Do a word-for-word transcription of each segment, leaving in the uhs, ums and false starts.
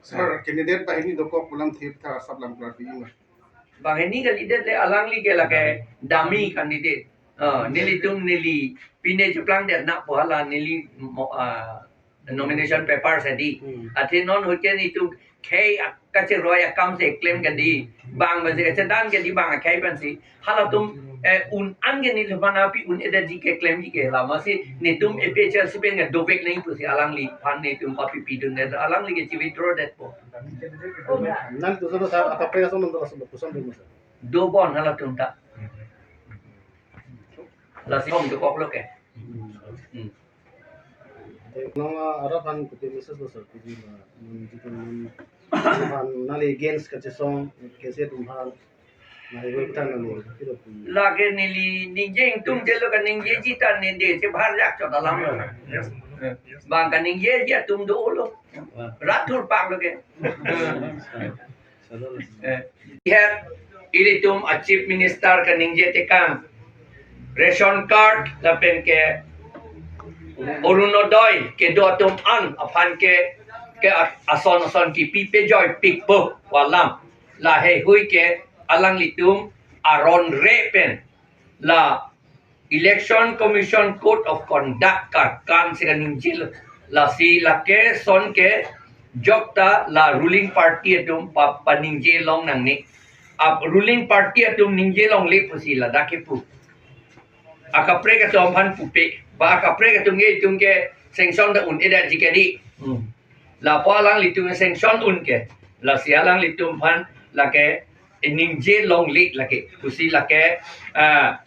Sir, candidate banghini dokok pu alam thip tha, asap lam klar pi ma? Banghini candidate le alangli ke lake dummy candidate. Ah, nelitum neli pine cheplang det na pu hala neli mo-, ah, nomination paper si di. Hmm. Athe non ahut ke nelitum khei ak-, kacheroi akam si claim ke di. Bang pensi kachedan ke di bang akhei pensi. Halatum, eh, un-an ke nelitum aphan api un-edetji ke claimji ke lama si nelitum A P H L C pen ke dovek nangji pusi alangliphan nelitum papi pidun det, alangli ke chi-withdraw detpo. Nangtum sir, akaprek ason nangtum laso koson dun sir? Dobom halatum ta. Lasi hom dokok lo ke. Hmm. Nang, ah, arap aphan kopi message lo sir, kopi ma, hmm, jitu, hmm, aphan nangli against kachesong, kese atum aphan, nangli gol kuthan nangli, kilo pu. Lake neli ningje ingtung jelo kaningjeji ta nende, che bhar jak chot alam lo. Yes. Bang kaningjeji atum dolo. Wah. Rat thurpak lo ke. Eh, ihet ilitum a Chief Minister kaningje tekang, ration card lapen ke Orunodoi kedo atum an aphan ke, ke a-, ason ason kipi pejoi pikpo pu alam. Laheihui ke alanglitum aron re pen la Election Commission Code of Conduct karkan si kaningje lo. Lasi lake ason ke jokta la ruling party atum pa-, paningje long nangne. Ap ruling party atum ningje longle pusi ladak kepu. Akaprek atum aphan pupe. Ba akaprek atum ke itum ke sanction ta un-edetji ke di. Hmm. Lapu alanglitum sanction un ke. Lasi alanglitum aphan lake ningje longle lake. Pusi lake, ah,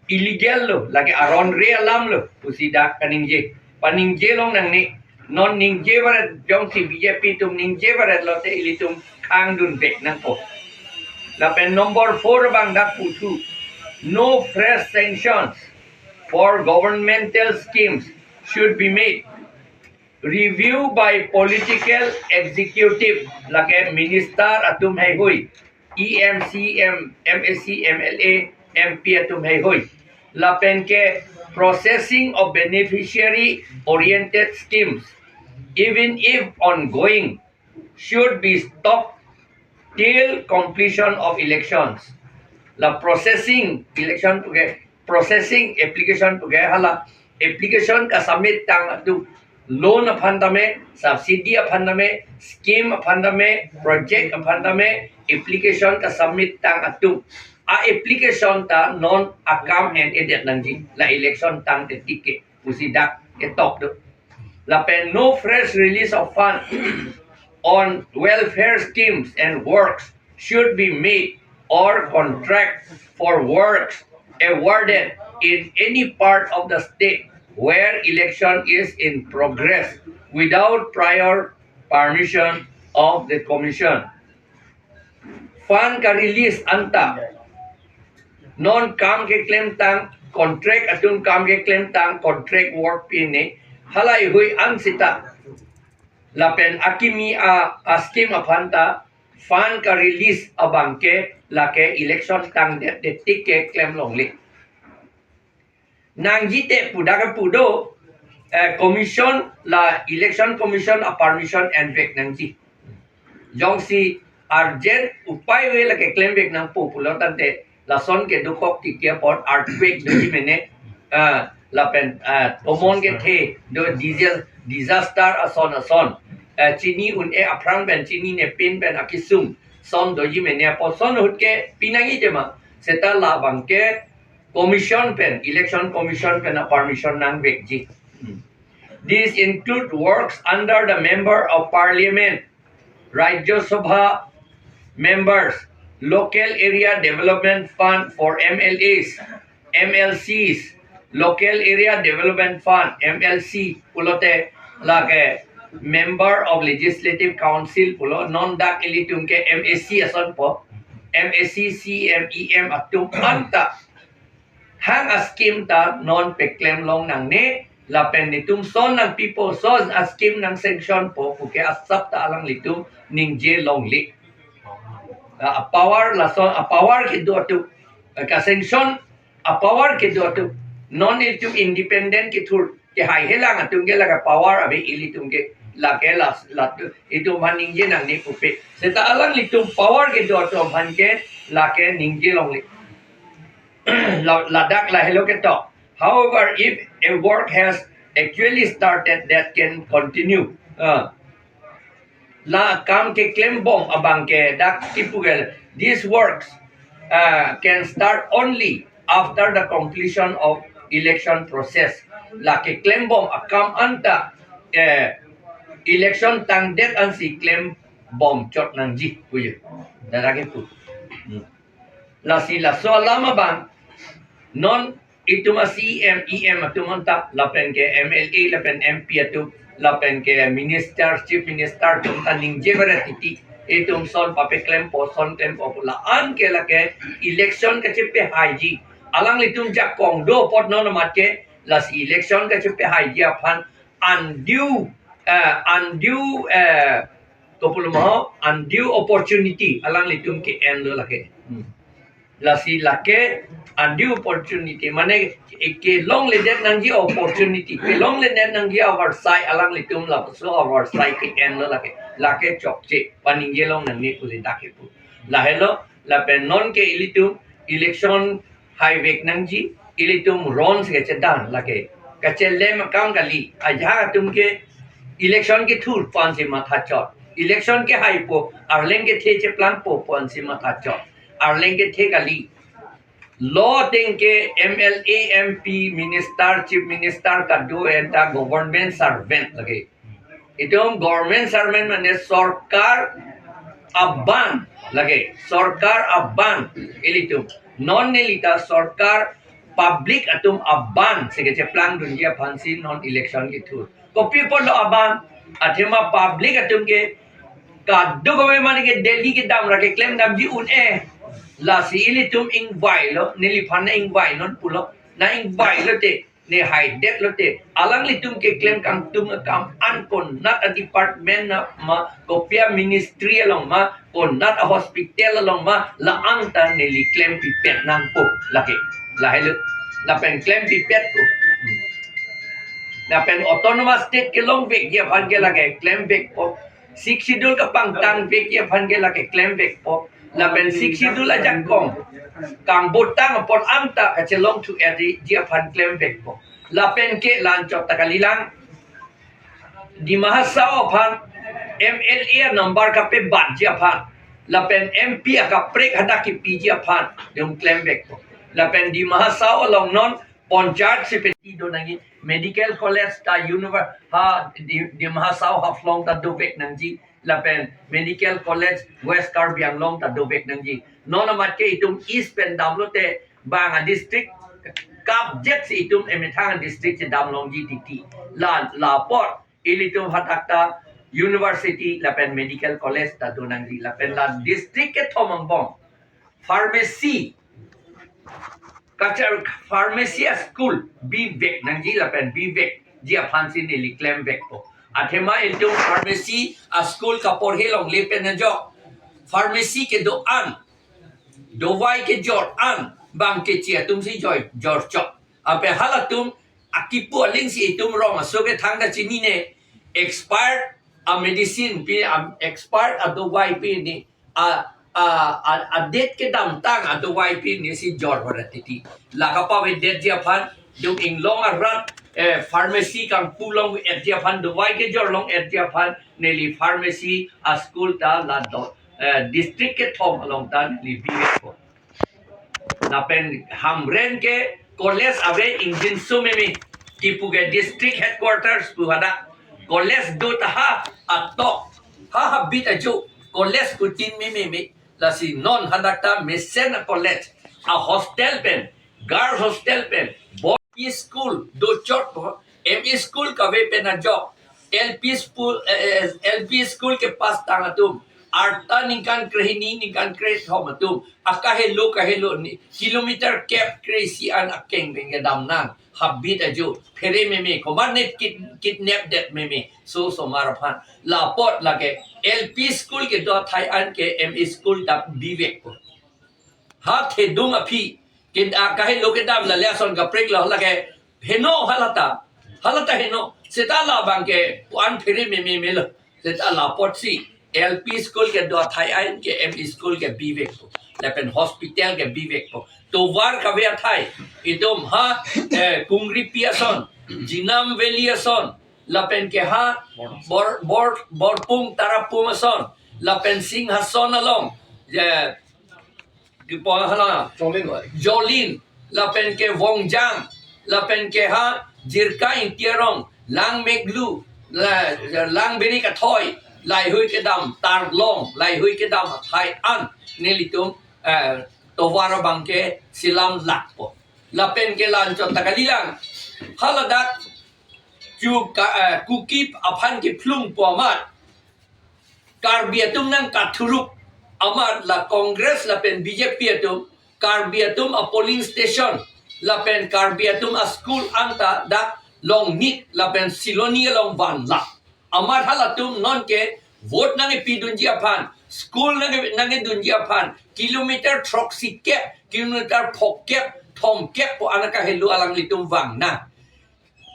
illegal lo, lake aron re alam lo, pusi dak kaningje. Paningje long nangne, non ningje varet jongsi B J P atum ningje varet lote ilitum khangdun vek nangpo. Lapen number four abang dak puthu, no fresh sanctions for governmental schemes should be made. Review by political executive, lake minister atum heihui, E M, C M, M A C, M L A, M P atum heihui. Lapen ke processing of beneficiary oriented schemes, even if ongoing, should be stopped till completion of elections. La processing election pu ke, processing application pu ke, hala application kasubmit tang atum, loan aphan tame, subsidy aphan tame, scheme aphan tame, project aphan tame, application kasubmit tang atum, a application ta non akam en-edet nangji, la election tangte tik ke pusi dak ketok do. Lapen no fresh release of fund on welfare schemes and works should be made or contract for works awarded in any part of the state where election is in progress without prior permission of the commission. Fund ka-release anta non kam keklem tang, contract atum kam keklem tang, contract work pi ne, halaihui an sita. Lapen akimi a, a scheme aphan ta fund ka-release abang ke lake election tangdet tik ke klem longle. Nangji te pu dak kepu do, eh, commission, la election commission a permission envek nangji. Jongsi urgent upai ave lake klem vek nangpo pulo tangte, lason ke dokok tiki apot earthquake doji mene, ah, lapen, ah, tomon kethe do, disa-, disaster ason ason. Eh, chini un-e aphrang pen, chinine pin pen akesung ason doji mene apot ason ahut ke pi nangji tema. Seta labang ke commission pen, election commission pen a permission nangvekji. Hmm. These include works under the Member of Parliament, Rajya Sabha members, Local Area Development Fund for M L As, M L Cs, Local Area Development Fund, M L C, pulote lake Member of Legislative Council pulo, non dak ilitum ke M A C asonpo, M A C, C M, E M atum anta hang a scheme ta non peklem long nangne, lapen netum son nangpipo, son a scheme nang sanction po puke asap ta alanglitum ningje longle. A power lason, a power kedo atum, ka-sanction a power kedo atum, non ilitum independent kethur, kehaihelang atum ke lake power ave ilitum ke. Lake la, la, itum aphan ningje nangne pupe. Seta alanglitum power kedo atum aphan ke lake ningje longle. La, ladak lahelo ketok. However, if a work has actually started, that can continue. Ah. La akam keklembom abang ke dak kipu ke, these works, uh, can start only after the conclusion of election process. La keklembom akam anta, eh, election tangdet ansi klembom chot nangji puye. Dara kepu. Hmm. Lasi laso alam abang non itum a-C E M, E M atum anta, lapen ke M L A, lapen M P atum, lapen ke minister, chief minister atum ta ningje bere titi. Itum son papeklempo, son klempo pu la-an ke lake election kachepahaiji. Alanglitum jakong do apot non amat ke lasi election kachepahaiji aphan undue, eh, undue, eh, kopulo ma ho, undue opportunity alanglitum ke-enlo lake. Hmm. Lasi lake undue opportunity, mane ke, kelongledet nangji opportunity, kelongledet nangji avarsai alanglitum lapuso avarsai ke-enlo lake. Lake chokche, paningje long nangne pu le dak kepu. Lahelo, lapen non ke ilitum election haivek nangji, ilitum ron si kachedang lake. Kachelem akam kali, ajahak atum ke election kethur pu ansi matha chot. Election kehaipo, arleng kethe cheplangpo pu ansi matha chot. Arleng kethe kali. Lo ateng ke M L A, M P, minister, chief minister, kado anta government servant lake. Itum government servant mane sorkar abang lake, sorkar abang ilitum. Non nelita sorkar public atum abang si kacheplang dunji aphansi non election kethur. Kopi apotlo abang, athema public atum ke kadokave mane ke Delhi kedam ra keklem damji un-e. Lasi ilitum ingvailo, neliphan na ingvai non pulo, na ingvailo te, ne haidet lote, alanglitum keklem kangtung akam an konat a-department na ma, kopi a-ministry along ma, konat a-hospital along ma, la-an ta neli klempipet nangpo lake. Lahelo. Lapen klempipetpo. Hmm. Lapen autonomous state kelongvekji aphan ke lake klemvekpo. Sixth Schedule kapangtangvekji aphan ke lake klemvekpo. Lapen Sixth Schedule ajakong kangbotang apot anta kachelongthu-et ji aphan klemvekpo. Lapen ke la-an chot ta kalilang. Dima Hasao aphan M L A number kapebatji aphan, lapen M P akaprek hadak kepiji aphan, itum klemvekpo. Lapen Dima Hasao along non panchayat si peti do nangji, medical college ta univer-, ha, Di-, Dima Hasao Haflong ta dovek nangji, lapen medical college West Karbi Anglong ta dovek nangji. Non amat ke itum East pen damlote bang a-district kapjek si itum emethang district si damlongji titi. La, la apot ilitum hadak ta university lapen medical college ta do nangji, lapen la district kethom angbong pharmacy, kachar pharmacy a-school bivek nangji lapen bivekji aphansi neli klemvekpo. Athema ilitum pharmacy a-school kaporhe longle pen ajok pharmacy kedo-an, dovai kejor-an bang keche atumsi joi, jor chot. Ape halatum akipu aling si itum rong aso kethang ta chinine, expired a-medicine pi, a-expired a-dovai pi ni, a, a, a, a-date kedamtang a-dovai pi ni si jor hora titi. La kapavedetji aphan, dung inglong arat, eh, pharmacy kangpu long-etji aphan, dovai kejor long-etji aphan, neli pharmacy a-school ta la do, eh, district kethom along ta neli bivekpo. Lapen Hamren ke college ave ingjinso meme, kipu ke district headquarters pu hadak. College do ta ha atok, ha habit ajo, college kutin meme me. Lasi non hadak ta mesen a-college, a-hostel pen, girls hostel pen, boy school do chotpo, M E school kave pen ajok, L P school, eh, eh, L P school kepass tang atum, arta ningkan krehini, ningkan krethom atum, akahelo kahelo ni, kilometer kep kre-isi an akeng pen kedam nang, habit ajo, phere meme, komat ne kid-, kidnap det meme, so osomar aphan. La apot lake L P school kedo athai an ke M E school ta bivekpo. Ha thedung aphi, ke, akahelo kedam la le ason kaprek lo lake, heno halata. Hala ta heno, seta labang ke pu-an phere meme melo. Seta la apotsi L P school kedo athai an ke M E school ke bivekpo. Lapen hospital ke bivekpo. Tovar kave athai, itum ha, eh, Kungripi ason, Jinam Valley ason, lapen ke ha Bor, Bor, Borpung Tarapung ason, lapen Singhason along, eh, di po hala Jolin wai. Jolin, lapen ke Vongjang, lapen ke ha Jirka Ingti arong, Langmeklu, la, Langberi Kathoi, Laihui kedam, Tarlong, Laihui kedam athai an nelitum, eh, tovar abang ke selam lakpo. Lapen ke la-anchot ta kalilang. Haladak chu ka, eh, Kuki aphan kephlungpo amat Karbi atum nangkathuruk amat la Congress lapen B J P atum Karbi atum a polling station lapen Karbi atum a school anta dak Longnit lapen Siloni along vanlap. Amat halatum non ke vote nangkepidunji aphan, school nang, nangkedunji aphan, kilometer throksi kep, kilometer phokep, thomkep pu an akahelo alanglitum vang nang.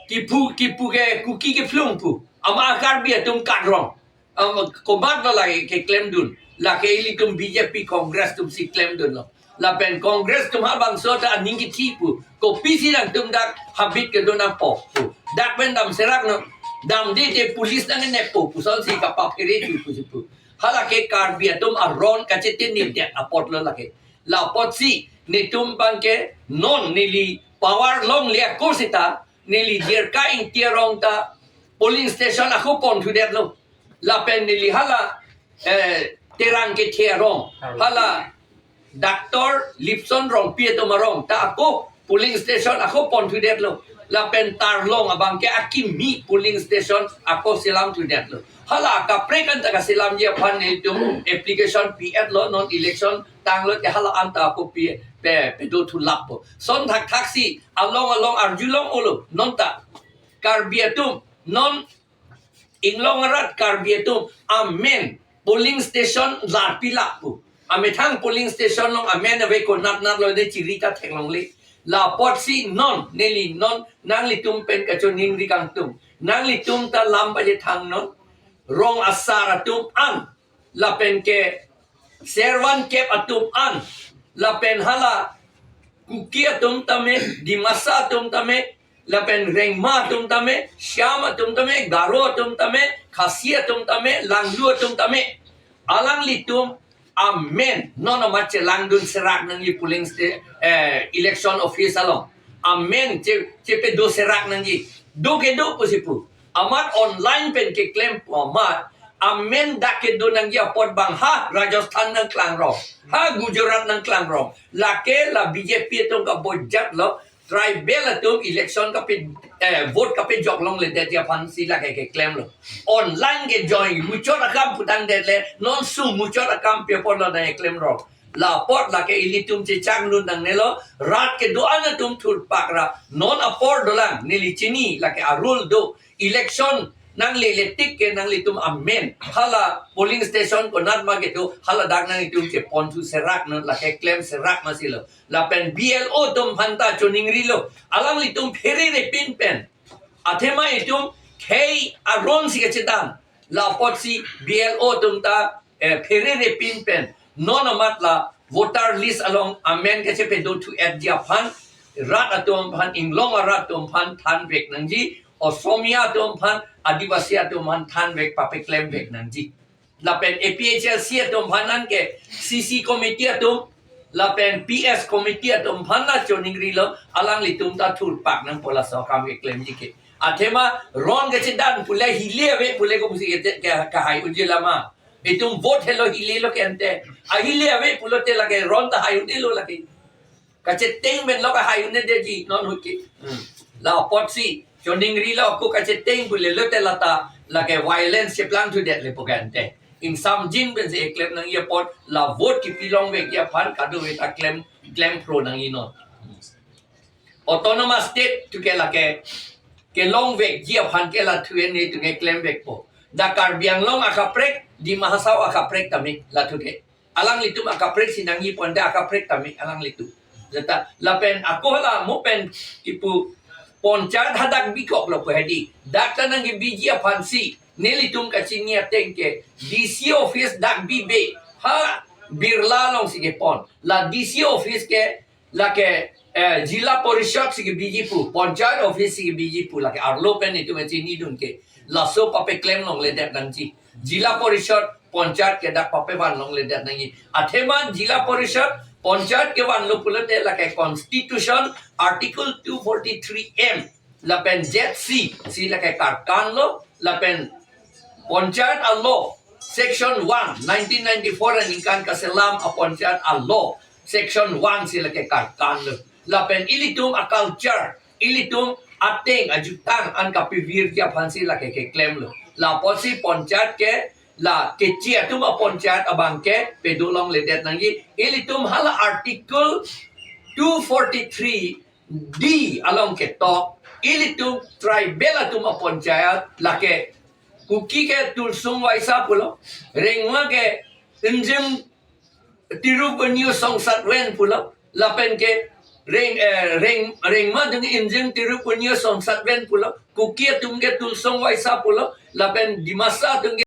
Kipu, kipu ke Kuki kephlung pu. Amat Karbi atum kakrong. Am, komat lo lake keklemdun. Lake ilitum B J P Congress atumsi klemdunlo. Lapen Congress atum ha bangso ta aning kithi pu. Kopisi nangtum dak habit kedo nangpo pu. Dak pen damserak non. Damde te police nangnepo pu. Sonsi kapaphere chu pusi pu. Halake Karbi atum aron kachetinidet apotlo lake. La apotsi netum abang ke non neli power longle ako seta neli Jirka Ingti arong ta polling station ako ponthudetlo. Lapen neli hala, eh, Terang Kethe arong, hala Doctor Lipson Rongpi atum arong ta ako polling station ako ponthudetlo. Lapen Tarlong abang ke akimi polling station ako selamthudetlo. Hala akaprek anta kaselamji aphan netum application pi-etlo, non election tanglo te hala anta ako pi, pe, pedothulappo. Son thakthaksi along along arjulong-olo, non ta Karbi atum, non inglong arat Karbi atum amen polling station larpilappo. Amethang polling station along amen ave konatnat lo de chiri ta theklongle. La apotsi non neli non nanglitum pen kachoningri kangtung. Nanglitum ta lam pajethang non. Rong asar atum an, lapen ke Servan kep atum an, lapen hala Kuki atum tame, Dimasa atum tame, lapen Rengma atum tame, Shyam atum tame, Garo atum tame, Khasi atum tame, Langlu atum tame. Alanglitum amen non amat chelangdun serak nangji polling sta-, eh, election office along. Amen che, chepedo serak nangji. Do kedo pusi pu. Amat online pen keklempo amat. Amen dak kedo nangji apot abang ha Rajasthan nangklangrong, ha Gujarat nangklangrong. Lake la B J P atum kabojat lo. Tribal atum election kape, eh, vote kapejok longledetji aphansi lake keklemlo. Online ke join muchot akam putangdetle, non su muchot akam pi apotlo nangklemrong. La apot lake ilitum chechangdun nangnelo, rat kedo-an atum thurpak ra, non apor dolang, neli chini lake a-rule do, election nanglele tik ke nanglitum amen hala polling station konat ma kedo, haladak nanglitum cheponthu serak non, lake klem serak masilo. Lapen B L O atum aphanta choningrilo, alanglitum pherere pin pen. Athema itum khei aron si kachedan. La apotsi B L O atum ta, eh, pherere pin pen non amat la voter list along amen kachepedothudetji aphan, rat atum aphan, inglong arat atum aphan thanvek nangji, Osomia atum aphan, Adivasi atum aphan thanvek papeklemvek nangji. Lapen A P H L C atum aphan anke C C committee atum, lapen P S committee atum aphan la choningrilo, alanglitum ta thurpak nangpo laso akam keklemji ke. Athema ron kachedan pule hile ave pule kopusi ke, ke, kahai unji lama. Itum vote helo hilelo ke ante. Ahile ave pulote lake ron ta hai unelo lake. Kacheteng pen lo kahai unedetji non ahut ke. Hmm. La apotsi choningrilo, ako kacheteng pulelote lata lake violence cheplangthudet lepo ke ante. Ingsamjin pensi eklem nangji apot, la vote kipilongvekji aphan kadokave ta klem, klemphro nangji non. Autonomous state thu ke lake kelongvekji aphan ke la thu ene thu ke klemvekpo. Dak Karbi Anglong akaprek, Dima Hasao akaprek tame la thu ke. Alanglitum akaprek si nangji ponda akaprek tame alanglitum. Jata lapen ako hala mo pen kipu Ponchayat hadak bikoklo pu hedi. Dak ta nangkebiji aphansi nelitum kachini ateng ke D C office dak bibe, ha Birla alongsi kepon. La D C office ke lake, eh, Jila Parishad si kebiji pu, Ponchayat office si kebiji pu, lake arlo pen itum chinidun ke. Laso papeklem longledet nangji. Jila Parishad, Ponchayat ke dak papevan longledet nangji. Athema Jila Parishad, Ponchayat kevanlo pulote lake Constitution Article two forty-three M lapen Z C si lake karkanlo, lapen Ponchayat a-law, section one, nineteen ninety-four aningkan kaselam a-Ponchayat a-law, section one si lake karkanlo. Lapen ilitum a-culture, ilitum ateng ajutang an kapevirji aphansi lake keklemlo. Lapusi Ponchayat ke la kechi atum a-Ponchayat abang ke pedolongledet nangji. Ilitum hala Article two forty-three D along ketok, ilitum tribal atum a-Ponchayat, lake Kuki ke Tulsong Waisa pulo, Rengma ke Injing Tiru Punyu Songsat Ven pulo, lapen ke Reng, eh, Reng, Rengma atum ke Injing Tiru Punyu Songsat Ven pulo, Kuki atum ke Tulsong Waisa pulo, lapen Dimasa atum ke